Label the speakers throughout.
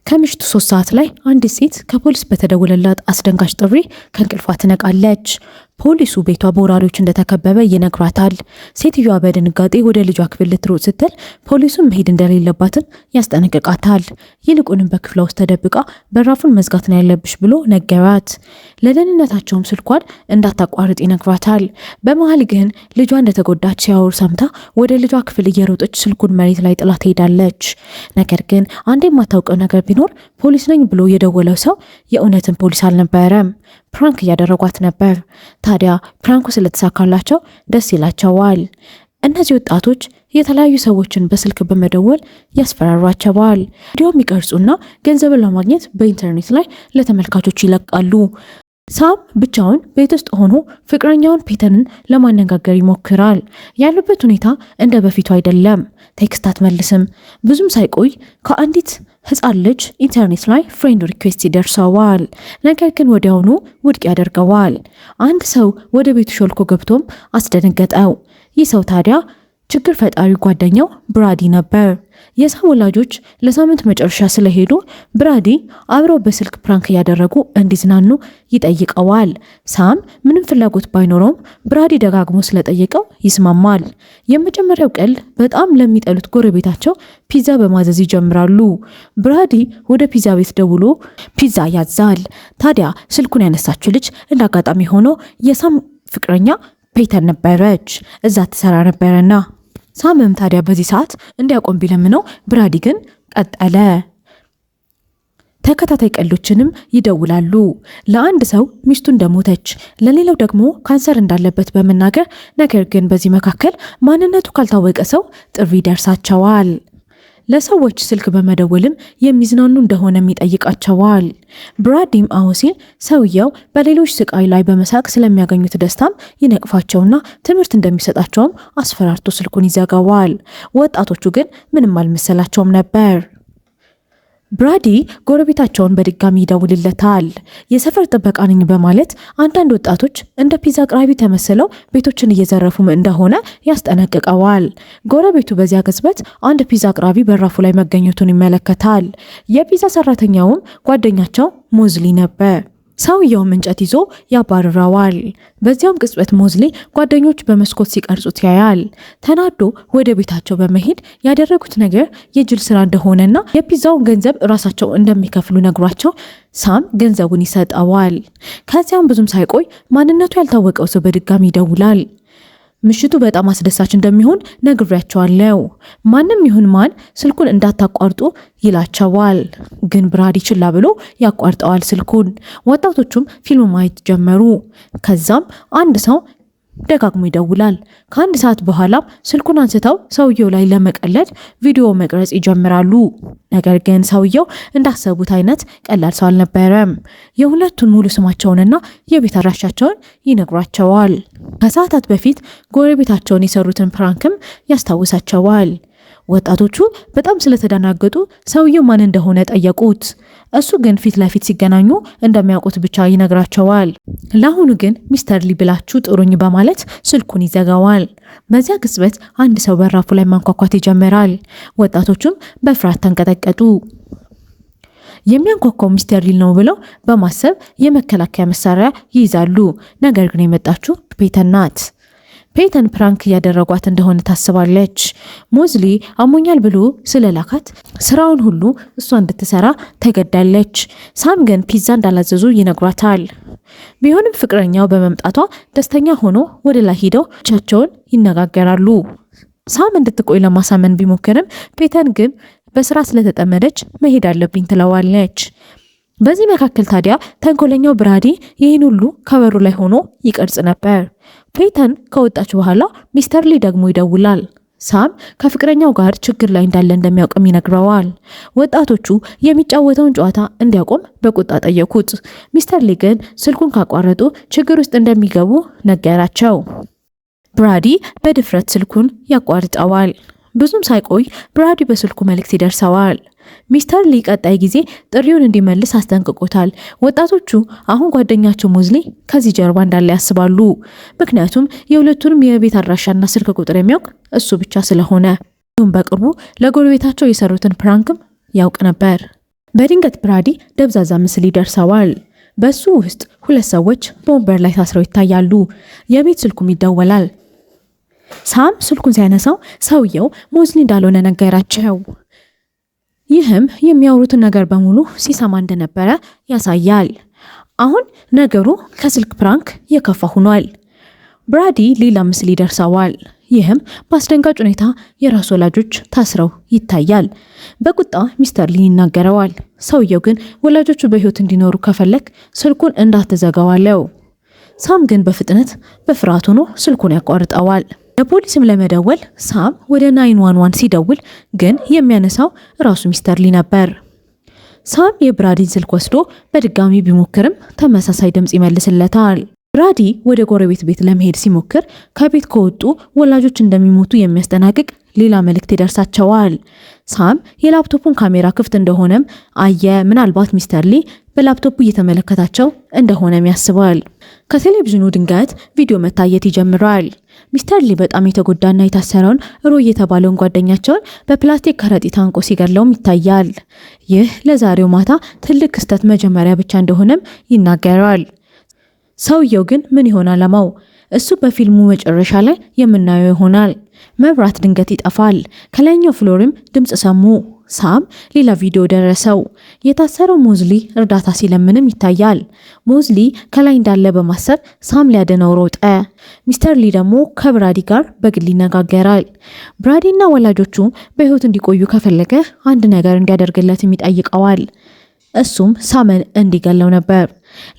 Speaker 1: ከምሽቱ 3 ሰዓት ላይ አንዲት ሴት ከፖሊስ በተደወለላት አስደንጋጭ ጥሪ ከእንቅልፏ ትነቃለች። ፖሊሱ ቤቷ በወራሪዎች እንደተከበበ ይነግሯታል። ሴትዮዋ በድንጋጤ ወደ ልጇ ክፍል ልትሮጥ ስትል ፖሊሱን መሄድ እንደሌለባትም ያስጠነቅቃታል። ይልቁንም በክፍሏ ውስጥ ተደብቃ በራፉን መዝጋት ነው ያለብሽ ብሎ ነገራት። ለደህንነታቸውም ስልኳን እንዳታቋርጥ ይነግሯታል። በመሀል ግን ልጇ እንደተጎዳች ሲያወሩ ሰምታ ወደ ልጇ ክፍል እየሮጠች ስልኩን መሬት ላይ ጥላ ትሄዳለች። ነገር ግን አንድ የማታውቀው ነገር ቢኖር ፖሊስ ነኝ ብሎ የደወለው ሰው የእውነትን ፖሊስ አልነበረም። Prank እያደረጓት ነበር። ታዲያ prank ኡ ስለተሳካላቸው ደስ ይላቸዋል። እነዚህ ወጣቶች የተለያዩ ሰዎችን በስልክ በመደወል ያስፈራሯቸዋል። ቪዲዮም ይቀርጹና ገንዘብን ለማግኘት በኢንተርኔት ላይ ለተመልካቾች ይለቃሉ። ሳም ብቻውን ቤት ውስጥ ሆኖ ፍቅረኛውን ፔተንን ለማነጋገር ይሞክራል። ያሉበት ሁኔታ እንደ በፊቱ አይደለም። Text አትመልስም። ብዙም ሳይቆይ ከአንዲት ህፃን ልጅ ኢንተርኔት ላይ friend request ይደርሰዋል። ነገር ግን ወዲያውኑ ውድቅ ያደርገዋል። አንድ ሰው ወደ ቤቱ ሾልኮ ገብቶም አስደነገጠው። ይህ ሰው ታዲያ ችግር ፈጣሪ ጓደኛው ብራዲ ነበር። የሳም ወላጆች ለሳምንት መጨረሻ ስለሄዱ ብራዲ አብረው በስልክ prank እያደረጉ እንዲዝናኑ ይጠይቀዋል። ሳም ምንም ፍላጎት ባይኖረውም ብራዲ ደጋግሞ ስለጠየቀው ይስማማል። የመጀመሪያው ቀልድ በጣም ለሚጠሉት ጎረቤታቸው ፒዛ በማዘዝ ይጀምራሉ። ብራዲ ወደ ፒዛ ቤት ደውሎ ፒዛ ያዛል። ታዲያ ስልኩን ያነሳችው ልጅ እንደ አጋጣሚ ሆኖ የሳም ፍቅረኛ ፔተን ነበረች። እዛ ትሰራ ነበረና ሳምም ታዲያ በዚህ ሰዓት እንዲያቆም ቢለምነው ብራዲ ግን ቀጠለ። ተከታታይ ቀልዶችንም ይደውላሉ። ለአንድ ሰው ሚስቱ እንደሞተች፣ ለሌላው ደግሞ ካንሰር እንዳለበት በመናገር፣ ነገር ግን በዚህ መካከል ማንነቱ ካልታወቀ ሰው ጥሪ ይደርሳቸዋል። ለሰዎች ስልክ በመደወልም የሚዝናኑ እንደሆነም ይጠይቃቸዋል። ብራዲም አዎ ሲል ሰውየው በሌሎች ስቃይ ላይ በመሳቅ ስለሚያገኙት ደስታም ይነቅፋቸውና ትምህርት እንደሚሰጣቸውም አስፈራርቶ ስልኩን ይዘጋዋል። ወጣቶቹ ግን ምንም አልመሰላቸውም ነበር። ብራዲ ጎረቤታቸውን በድጋሚ ይደውልለታል። የሰፈር ጥበቃ ነኝ በማለት አንዳንድ ወጣቶች እንደ ፒዛ አቅራቢ ተመስለው ቤቶችን እየዘረፉም እንደሆነ ያስጠነቅቀዋል። ጎረቤቱ በዚያ ቅጽበት አንድ ፒዛ አቅራቢ በራፉ ላይ መገኘቱን ይመለከታል። የፒዛ ሰራተኛውም ጓደኛቸው ሞዝሊ ነበር። ሰውየውም እንጨት ይዞ ያባርረዋል። በዚያውም ቅጽበት ሞዝሊ ጓደኞች በመስኮት ሲቀርጹት ያያል። ተናዶ ወደ ቤታቸው በመሄድ ያደረጉት ነገር የጅል ስራ እንደሆነና የፒዛውን ገንዘብ ራሳቸው እንደሚከፍሉ ነግሯቸው ሳም ገንዘቡን ይሰጠዋል። ከዚያም ብዙም ሳይቆይ ማንነቱ ያልታወቀው ሰው በድጋሚ ይደውላል። ምሽቱ በጣም አስደሳች እንደሚሆን ነግሬያቸዋለሁ። ማንም ይሁን ማን ስልኩን እንዳታቋርጡ ይላቸዋል። ግን ብራዲ ችላ ብሎ ያቋርጠዋል ስልኩን። ወጣቶቹም ፊልም ማየት ጀመሩ። ከዛም አንድ ሰው ደጋግሞ ይደውላል። ከአንድ ሰዓት በኋላም ስልኩን አንስተው ሰውየው ላይ ለመቀለድ ቪዲዮ መቅረጽ ይጀምራሉ። ነገር ግን ሰውየው እንዳሰቡት አይነት ቀላል ሰው አልነበረም። የሁለቱን ሙሉ ስማቸውንና የቤት አድራሻቸውን ይነግሯቸዋል። ከሰዓታት በፊት ጎረቤታቸውን የሰሩትን prank ም ያስታውሳቸዋል። ወጣቶቹ በጣም ስለተደናገጡ ሰውየው ማን እንደሆነ ጠየቁት። እሱ ግን ፊት ለፊት ሲገናኙ እንደሚያውቁት ብቻ ይነግራቸዋል። ለአሁኑ ግን ሚስተር ሊ ብላችሁ ጥሩኝ በማለት ስልኩን ይዘጋዋል። በዚያ ቅጽበት አንድ ሰው በራፉ ላይ ማንኳኳት ይጀምራል። ወጣቶቹም በፍርሃት ተንቀጠቀጡ። የሚያንኳኳው ሚስተር ሊ ነው ብለው በማሰብ የመከላከያ መሳሪያ ይይዛሉ። ነገር ግን የመጣችው ፔተን ናት። ፔተን prank እያደረጓት እንደሆነ ታስባለች። ሞዝሊ አሞኛል ብሎ ስለላካት ስራውን ሁሉ እሷ እንድትሰራ ተገዳለች። ሳም ግን ፒዛ እንዳላዘዙ ይነግሯታል። ቢሆንም ፍቅረኛው በመምጣቷ ደስተኛ ሆኖ ወደ ላይ ሂደው ብቻቸውን ይነጋገራሉ። ሳም እንድትቆይ ለማሳመን ቢሞክርም ፔተን ግን በስራ ስለተጠመደች መሄድ አለብኝ ትለዋለች። በዚህ መካከል ታዲያ ተንኮለኛው ብራዲ ይህን ሁሉ ከበሩ ላይ ሆኖ ይቀርጽ ነበር። ፔተን ከወጣች በኋላ ሚስተር ሊ ደግሞ ይደውላል። ሳም ከፍቅረኛው ጋር ችግር ላይ እንዳለ እንደሚያውቅም ይነግረዋል። ወጣቶቹ የሚጫወተውን ጨዋታ እንዲያቆም በቁጣ ጠየቁት። ሚስተር ሊ ግን ስልኩን ካቋረጡ ችግር ውስጥ እንደሚገቡ ነገራቸው። ብራዲ በድፍረት ስልኩን ያቋርጠዋል። ብዙም ሳይቆይ ብራዲ በስልኩ መልእክት ይደርሰዋል። ሚስተር ሊ ቀጣይ ጊዜ ጥሪውን እንዲመልስ አስጠንቅቆታል። ወጣቶቹ አሁን ጓደኛቸው ሞዝሊ ከዚህ ጀርባ እንዳለ ያስባሉ። ምክንያቱም የሁለቱንም የቤት አድራሻና ስልክ ቁጥር የሚያውቅ እሱ ብቻ ስለሆነ። እንዲሁም በቅርቡ ለጎረቤታቸው የሰሩትን prank ም ያውቅ ነበር። በድንገት ብራዲ ደብዛዛ ምስል ይደርሰዋል። በሱ ውስጥ ሁለት ሰዎች በወንበር ላይ ታስረው ይታያሉ። የቤት ስልኩም ይደወላል። ሳም ስልኩን ሲያነሳው ሰውየው ሞዝሊ እንዳልሆነ ነገራቸው። ይህም የሚያወሩትን ነገር በሙሉ ሲሰማ እንደነበረ ያሳያል። አሁን ነገሩ ከስልክ prank የከፋ ሆኗል። ብራዲ ሌላ ምስል ይደርሰዋል። ይህም በአስደንጋጭ ሁኔታ የራሱ ወላጆች ታስረው ይታያል። በቁጣ ሚስተር ሊን ይናገረዋል። ሰውየው ግን ወላጆቹ በሕይወት እንዲኖሩ ከፈለክ ስልኩን እንዳትዘጋው አለው። ሳም ግን በፍጥነት በፍርሃት ሆኖ ስልኩን ያቋርጠዋል። ለፖሊስም ለመደወል ሳም ወደ 911 ሲደውል ግን የሚያነሳው ራሱ ሚስተር ሊ ነበር። ሳም የብራዲን ስልክ ወስዶ በድጋሚ ቢሞክርም ተመሳሳይ ድምፅ ይመልስለታል። ብራዲ ወደ ጎረቤት ቤት ለመሄድ ሲሞክር ከቤት ከወጡ ወላጆች እንደሚሞቱ የሚያስጠናቅቅ ሌላ መልእክት ይደርሳቸዋል። ሳም የላፕቶፑን ካሜራ ክፍት እንደሆነም አየ። ምናልባት ሚስተር ሊ በላፕቶፑ እየተመለከታቸው እንደሆነም ያስባል። ከቴሌቪዥኑ ድንገት ቪዲዮ መታየት ይጀምራል። ሚስተር ሊ በጣም የተጎዳና የታሰረውን ሮይ የተባለውን ጓደኛቸውን በፕላስቲክ ከረጢት አንቆ ሲገድለውም ይታያል። ይህ ለዛሬው ማታ ትልቅ ክስተት መጀመሪያ ብቻ እንደሆነም ይናገራል። ሰውየው ግን ምን ይሆን አላማው? እሱ በፊልሙ መጨረሻ ላይ የምናየው ይሆናል። መብራት ድንገት ይጠፋል። ከላይኛው floor ም ድምፅ ሰሙ። ሳም ሌላ ቪዲዮ ደረሰው። የታሰረው ሞዝሊ እርዳታ ሲለምንም ይታያል። ሞዝሊ ከላይ እንዳለ በማሰብ ሳም ሊያድነው ሮጠ። ሚስተር ሊ ደግሞ ከብራዲ ጋር በግል ይነጋገራል። ብራዲና ወላጆቹ በሕይወት እንዲቆዩ ከፈለገ አንድ ነገር እንዲያደርግለትም ይጠይቀዋል። እሱም ሳምን እንዲገለው ነበር።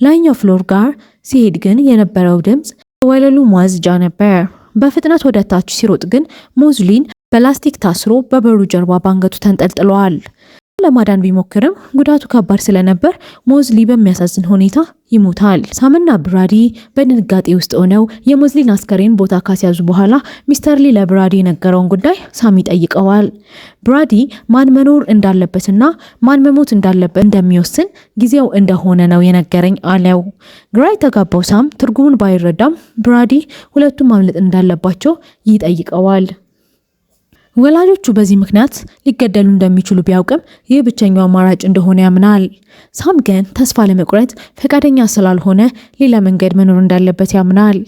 Speaker 1: ላይኛው floor ጋር ሲሄድ ግን የነበረው ድምፅ ወለሉ ማጽጃ ነበር። በፍጥነት ወደ ታች ሲሮጥ ግን ሞዝሊን በላስቲክ ታስሮ በበሩ ጀርባ ባንገቱ ተንጠልጥሏል። ለማዳን ቢሞክርም ጉዳቱ ከባድ ስለነበር ሞዝሊ በሚያሳዝን ሁኔታ ይሞታል። ሳምና ብራዲ በድንጋጤ ውስጥ ሆነው የሞዝሊን አስከሬን ቦታ ካስያዙ በኋላ ሚስተር ሊ ለብራዲ የነገረውን ጉዳይ ሳም ይጠይቀዋል። ብራዲ ማን መኖር እንዳለበትና ማን መሞት እንዳለበት እንደሚወስን ጊዜው እንደሆነ ነው የነገረኝ አለው። ግራ የተጋባው ሳም ትርጉሙን ባይረዳም ብራዲ ሁለቱም ማምለጥ እንዳለባቸው ይጠይቀዋል። ወላጆቹ በዚህ ምክንያት ሊገደሉ እንደሚችሉ ቢያውቅም ይህ ብቸኛው አማራጭ እንደሆነ ያምናል። ሳም ግን ተስፋ ለመቁረጥ ፈቃደኛ ስላልሆነ ሌላ መንገድ መኖር እንዳለበት ያምናል።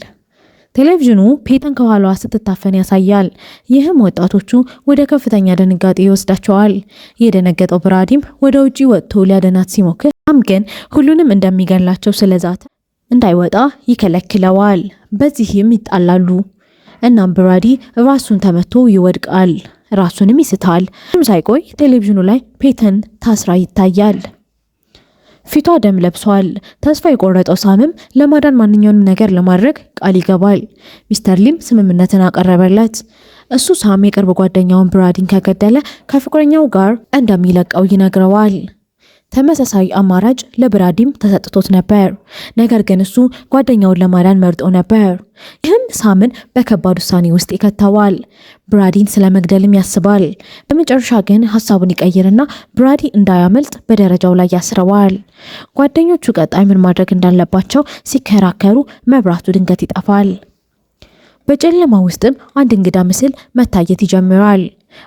Speaker 1: ቴሌቪዥኑ ፔተን ከኋላዋ ስትታፈን ያሳያል። ይህም ወጣቶቹ ወደ ከፍተኛ ድንጋጤ ይወስዳቸዋል። የደነገጠው ብራዲም ወደ ውጪ ወጥቶ ሊያደናት ሲሞክር ሳም ግን ሁሉንም እንደሚገላቸው ስለዛተ እንዳይወጣ ይከለክለዋል። በዚህም ይጣላሉ። እናም ብራዲ ራሱን ተመቶ ይወድቃል። ራሱንም ይስታል። ሳይቆይ ቴሌቪዥኑ ላይ ፔተን ታስራ ይታያል። ፊቷ ደም ለብሷል። ተስፋ የቆረጠው ሳምም ለማዳን ማንኛውንም ነገር ለማድረግ ቃል ይገባል። ሚስተር ሊም ስምምነትን አቀረበለት። እሱ ሳም የቅርብ ጓደኛውን ብራዲን ከገደለ ከፍቅረኛው ጋር እንደሚለቀው ይነግረዋል። ተመሳሳይ አማራጭ ለብራዲም ተሰጥቶት ነበር። ነገር ግን እሱ ጓደኛውን ለማዳን መርጦ ነበር። ይህም ሳምን በከባድ ውሳኔ ውስጥ ይከተዋል። ብራዲን ስለመግደልም ያስባል። በመጨረሻ ግን ሀሳቡን ይቀይርና ብራዲ እንዳያመልጥ በደረጃው ላይ ያስረዋል። ጓደኞቹ ቀጣይ ምን ማድረግ እንዳለባቸው ሲከራከሩ መብራቱ ድንገት ይጠፋል። በጨለማ ውስጥም አንድ እንግዳ ምስል መታየት ይጀምራል።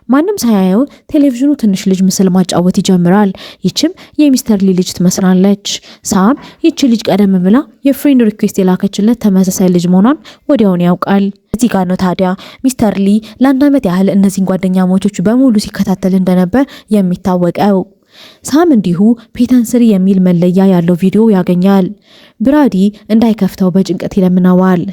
Speaker 1: ማንም ሳያየው ቴሌቪዥኑ ትንሽ ልጅ ምስል ማጫወት ይጀምራል። ይችም የሚስተር ሊ ልጅ ትመስላለች። ሳም ይቺ ልጅ ቀደም ብላ የ friend request የላከችለት ተመሳሳይ ልጅ መሆኗን ወዲያውን ያውቃል። እዚህ ጋር ነው ታዲያ ሚስተር ሊ ለአንድ ዓመት ያህል እነዚህን ጓደኛሞቾች በሙሉ ሲከታተል እንደነበር የሚታወቀው። ሳም እንዲሁ ፔተን 3 የሚል መለያ ያለው ቪዲዮ ያገኛል። ብራዲ እንዳይከፍተው በጭንቀት ይለምነዋል።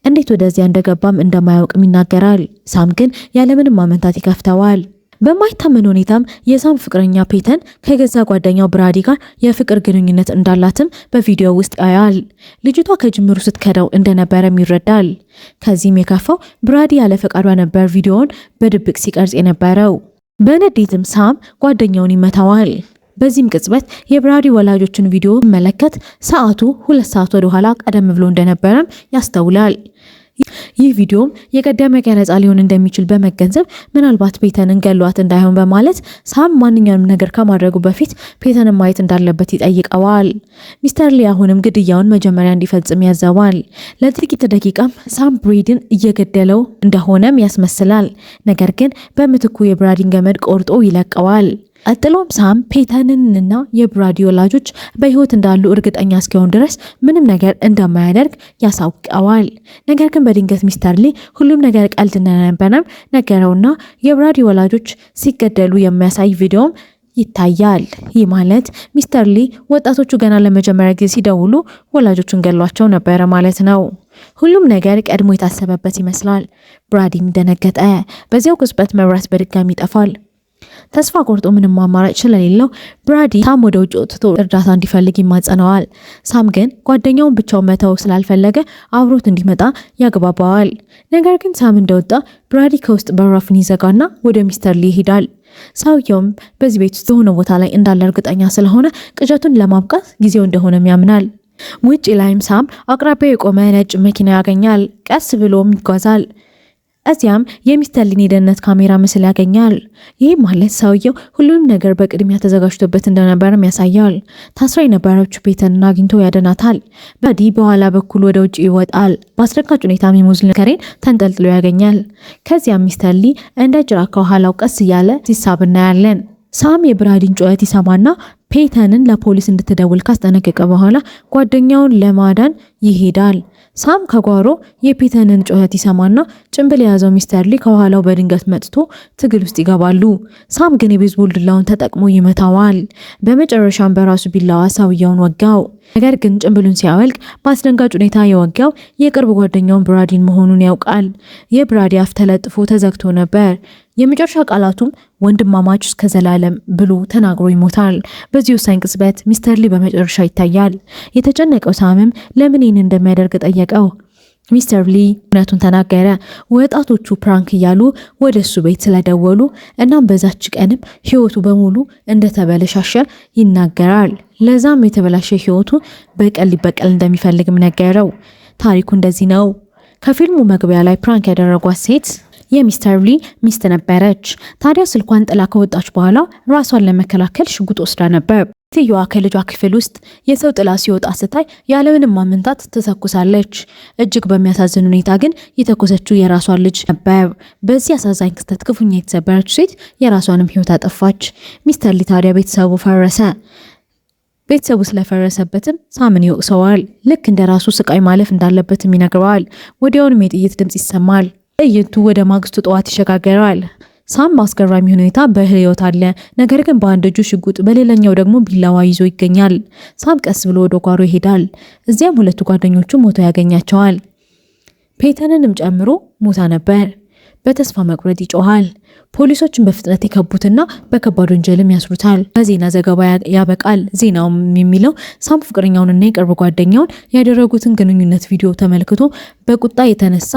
Speaker 1: እንዴት ወደዚያ እንደገባም እንደማያውቅም ይናገራል። ሳም ግን ያለምንም ማመንታት ይከፍተዋል። በማይታመን ሁኔታም የሳም ፍቅረኛ ፔተን ከገዛ ጓደኛው ብራዲ ጋር የፍቅር ግንኙነት እንዳላትም በቪዲዮ ውስጥ ያያል። ልጅቷ ከጅምሩ ስትከዳው እንደነበረም ይረዳል። ከዚህም የከፋው ብራዲ ያለ ፈቃዷ ነበር ቪዲዮውን በድብቅ ሲቀርጽ የነበረው። በንዴትም ሳም ጓደኛውን ይመታዋል። በዚህም ቅጽበት የብራዲ ወላጆችን ቪዲዮ ሲመለከት ሰዓቱ 2 ሰዓት ወደ ኋላ ቀደም ብሎ እንደነበረም ያስተውላል። ይህ ቪዲዮም የቀደመ ቀረጻ ሊሆን እንደሚችል በመገንዘብ ምናልባት ፔተንን ገሏት እንዳይሆን በማለት ሳም ማንኛውንም ነገር ከማድረጉ በፊት ፔተንን ማየት እንዳለበት ይጠይቀዋል። ሚስተር ሊ አሁንም ግድያውን መጀመሪያ እንዲፈጽም ያዘዋል። ለጥቂት ደቂቃም ሳም ብራዲን እየገደለው እንደሆነም ያስመስላል። ነገር ግን በምትኩ የብራዲን ገመድ ቆርጦ ይለቀዋል። ቀጥሎም ሳም ፔተንንና የብራዲ ወላጆች በህይወት እንዳሉ እርግጠኛ እስኪሆን ድረስ ምንም ነገር እንደማያደርግ ያሳውቀዋል። ነገር ግን በድንገት ሚስተር ሊ ሁሉም ነገር ቀልድ እንደነበረም ነገረውና የብራዲ ወላጆች ሲገደሉ የሚያሳይ ቪዲዮም ይታያል። ይህ ማለት ሚስተር ሊ ወጣቶቹ ገና ለመጀመሪያ ጊዜ ሲደውሉ ወላጆቹን ገሏቸው ነበረ ማለት ነው። ሁሉም ነገር ቀድሞ የታሰበበት ይመስላል። ብራዲም ደነገጠ። በዚያው ቅጽበት መብራት በድጋሚ ይጠፋል። ተስፋ ቆርጦ ምንም አማራጭ ስለሌለው ብራዲ ሳም ወደ ውጭ ወጥቶ እርዳታ እንዲፈልግ ይማጸነዋል። ሳም ግን ጓደኛውን ብቻውን መተው ስላልፈለገ አብሮት እንዲመጣ ያግባባዋል። ነገር ግን ሳም እንደወጣ ብራዲ ከውስጥ በራፉን ይዘጋና ወደ ሚስተር ሊ ይሄዳል። ሰውየውም በዚህ ቤት ውስጥ የሆነ ቦታ ላይ እንዳለ እርግጠኛ ስለሆነ ቅዠቱን ለማብቃት ጊዜው እንደሆነም ያምናል። ውጭ ላይም ሳም አቅራቢያው የቆመ ነጭ መኪና ያገኛል። ቀስ ብሎም ይጓዛል። እዚያም የሚስተር ሊን የደህንነት ካሜራ ምስል ያገኛል። ይህ ማለት ሰውየው ሁሉንም ነገር በቅድሚያ ተዘጋጅቶበት እንደነበርም ያሳያል። ታስራ የነበረችው ፔተንን አግኝቶ ያደናታል። ብራዲ በኋላ በኩል ወደ ውጭ ይወጣል። በአስደንጋጭ ሁኔታ የሞዝሊ አስከሬን ተንጠልጥሎ ያገኛል። ከዚያም ሚስተር ሊ እንደ ጅራት ከኋላው ቀስ እያለ ሲሳብ እናያለን። ሳም የብራዲን ጩኸት ይሰማና ፔተንን ለፖሊስ እንድትደውል ካስጠነቀቀ በኋላ ጓደኛውን ለማዳን ይሄዳል። ሳም ከጓሮ የፔተንን ጩኸት ይሰማና ጭንብል የያዘው ሚስተር ሊ ከኋላው በድንገት መጥቶ ትግል ውስጥ ይገባሉ። ሳም ግን የቤዝቦል ዱላውን ተጠቅሞ ይመታዋል። በመጨረሻም በራሱ ቢላዋ ሰውየውን ወጋው። ነገር ግን ጭንብሉን ሲያወልቅ በአስደንጋጭ ሁኔታ የወጋው የቅርብ ጓደኛውን ብራዲን መሆኑን ያውቃል። የብራዲ አፍ ተለጥፎ ተዘግቶ ነበር። የመጨረሻ ቃላቱም ወንድማማች እስከ ዘላለም ብሎ ተናግሮ ይሞታል። በዚህ ወሳኝ ቅጽበት ሚስተር ሊ በመጨረሻ ይታያል። የተጨነቀው ሳምም ለምን ይህን እንደሚያደርግ ጠየቀው። ሚስተር ሊ እውነቱን ተናገረ። ወጣቶቹ prank እያሉ ወደ እሱ ቤት ስለደወሉ እናም በዛች ቀንም ህይወቱ በሙሉ እንደተበለሻሸ ይናገራል። ለዛም የተበላሸ ህይወቱ በቀል ሊበቀል እንደሚፈልግም ነገረው። ታሪኩ እንደዚህ ነው። ከፊልሙ መግቢያ ላይ prank ያደረጓት ሴት የሚስተር ሊ ሚስት ነበረች። ታዲያ ስልኳን ጥላ ከወጣች በኋላ ራሷን ለመከላከል ሽጉጥ ወስዳ ነበር። ሴትየዋ ከልጇ ክፍል ውስጥ የሰው ጥላ ሲወጣ ስታይ ያለምንም ማመንታት ትተኩሳለች። እጅግ በሚያሳዝን ሁኔታ ግን የተኮሰችው የራሷን ልጅ ነበር። በዚህ አሳዛኝ ክስተት ክፉኛ የተሰበረችው ሴት የራሷንም ሕይወት አጠፋች። ሚስተር ሊ ታዲያ ቤተሰቡ ፈረሰ። ቤተሰቡ ስለፈረሰበትም ሳምን ይወቅሰዋል። ልክ እንደ ራሱ ስቃይ ማለፍ እንዳለበትም ይነግረዋል። ወዲያውንም የጥይት ድምፅ ይሰማል። ትዕይንቱ ወደ ማግስቱ ጠዋት ይሸጋገራል። ሳም በአስገራሚ ሁኔታ በህይወት አለ። ነገር ግን በአንድ እጁ ሽጉጥ በሌላኛው ደግሞ ቢላዋ ይዞ ይገኛል። ሳም ቀስ ብሎ ወደ ጓሮ ይሄዳል። እዚያም ሁለቱ ጓደኞቹ ሞተው ያገኛቸዋል። ፔተንንም ጨምሮ ሞታ ነበር። በተስፋ መቁረጥ ይጮሃል። ፖሊሶችን በፍጥነት የከቡትና በከባድ ወንጀልም ያስሩታል። በዜና ዘገባ ያበቃል። ዜናውም የሚለው ሳም ፍቅረኛውንና የቅርብ ጓደኛውን ያደረጉትን ግንኙነት ቪዲዮ ተመልክቶ በቁጣ የተነሳ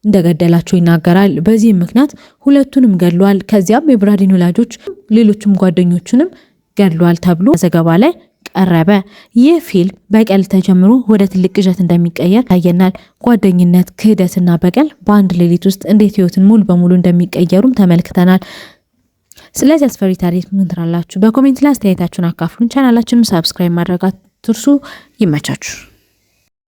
Speaker 1: እንደገደላቸው ይናገራል። በዚህም ምክንያት ሁለቱንም ገድሏል። ከዚያም የብራዲን ወላጆች ሌሎችም ጓደኞቹንም ገድሏል ተብሎ ዘገባ ላይ ቀረበ። ይህ ፊልም በቀል ተጀምሮ ወደ ትልቅ ቅዠት እንደሚቀየር ታየናል። ጓደኝነት፣ ክህደትና በቀል በአንድ ሌሊት ውስጥ እንዴት ህይወትን ሙሉ በሙሉ እንደሚቀየሩም ተመልክተናል። ስለዚህ አስፈሪ ታሪክ ምን ትላላችሁ? በ comment ላይ አስተያየታችሁን አካፍሉን። ቻናላችንን subscribe ማድረግ አትርሱ። ይመቻችሁ።